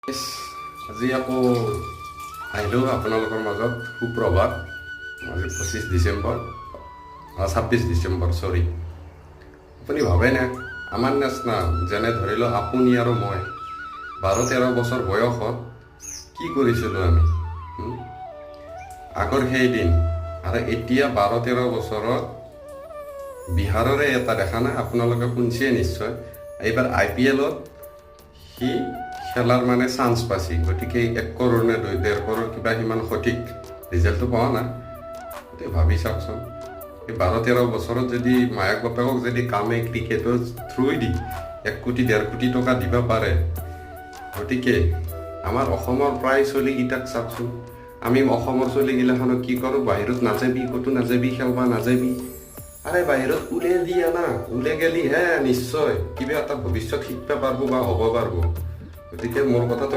আজি আকৌ আহিলোঁ আপোনালোকৰ মাজত। সুপ্ৰভাত। আজি 25 ডিচেম্বৰ, 26 ডিচেম্বৰ, চৰি। আপুনি ভাবেনে, আমাৰ নিচিনা, যেনে ধৰি লওক আপুনি আৰু মই 12-13 বছৰ বয়সত কি কৰিছিলোঁ আমি, হুম? আগৰ সেই দিন আৰু এতিয়া 12-13 বছৰত বিহাৰৰে এটা দেখা নাই, আপোনালোকে শুনিছে নিশ্চয়, এইবাৰ আইপিএলত সি খেলাৰ মানে চান্স পাইছে। গতিকে 1 কৰোৰ নে 2-1.5 কৰোৰ কিবা, সিমান সঠিক ৰিজাল্টটো পোৱা নাই। গতিকে ভাবি চাওকচোন, এই 12-13 বছৰত যদি মায়েক বাপেকক যদি কামে ক্ৰিকেটৰ থ্ৰুৱেদি 1 কোটি 1.5 কোটি টকা দিব পাৰে, গতিকে আমাৰ অসমৰ প্ৰায় চলিকেইটাক চাওকচোন। আমি অসমৰ চলিগিলাখনক কি কৰোঁ? বাহিৰত নাযাবি, ক'তো নাযাবি, খেলবা নাযাবি। আৰে, বাহিৰত উলিয়াই দিয়া না। উলাই গেলিহে নিশ্চয় কিবা এটা ভৱিষ্যত শিকিব পাৰিব বা হ'ব পাৰিব। গতিকে মোৰ কথাটো